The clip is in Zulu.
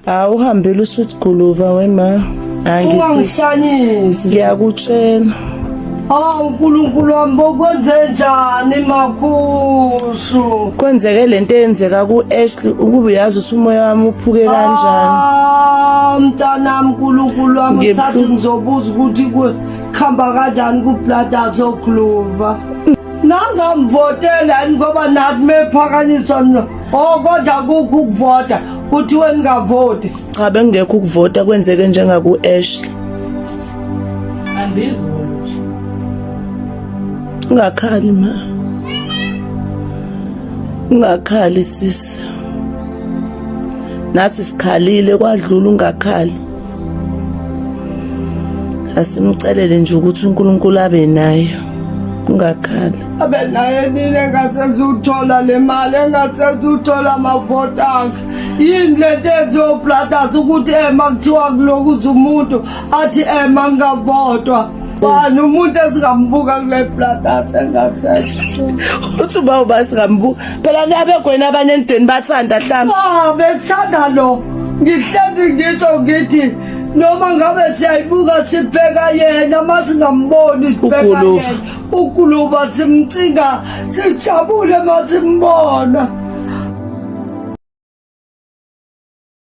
Hawu uhambile uSweet Guluva wema. Ungangihlanyisi. Ngiyakutshela. Hawu uNkulunkulu wami bokwenze njani makhushu? Kwenzeke lento eyenzeka ku-Ashley ukube uyazi ukuthi umoya wami uphuke kanjani. Ah mntanami uNkulunkulu wami Ngibuhlungu. thathi ngizobuza ukuthi kuhamba kanjani ku-Brothers Ogluva. Nangamvotela yini ngoba nathi mephakanyiswa oh kodwa kukho ukuvota kuthiwe ningavoti. Cha bengekho ukuvota kwenzeke njengaku-Ashley. Andizolo nje. Ungakhali ma. Ungakhali sisi. Nathi sikhalile kwadlula ungakhali. Asimcelele nje ukuthi uNkulunkulu abe naye. Ungakhali. Abe naye nini engasezuthola le mali engasezuthola amavoti akhe. Yini lento enziwa ubrothers ukuthi ema kuthiwa kulokuza umuntu athi ema ngavotwa. Bani umuntu esingambuka kule brothers engasekho. Uthi uba uba singambuka. Phela nabegwena abanye endeni bathanda hlamba. Ah bethanda lo. Ngihlezi ngitsho ngithi noma ngabe siyayibuka sibheka yena masingamboni sibheka Uguluva. yena. Uguluva simcinga sijabule masimbona.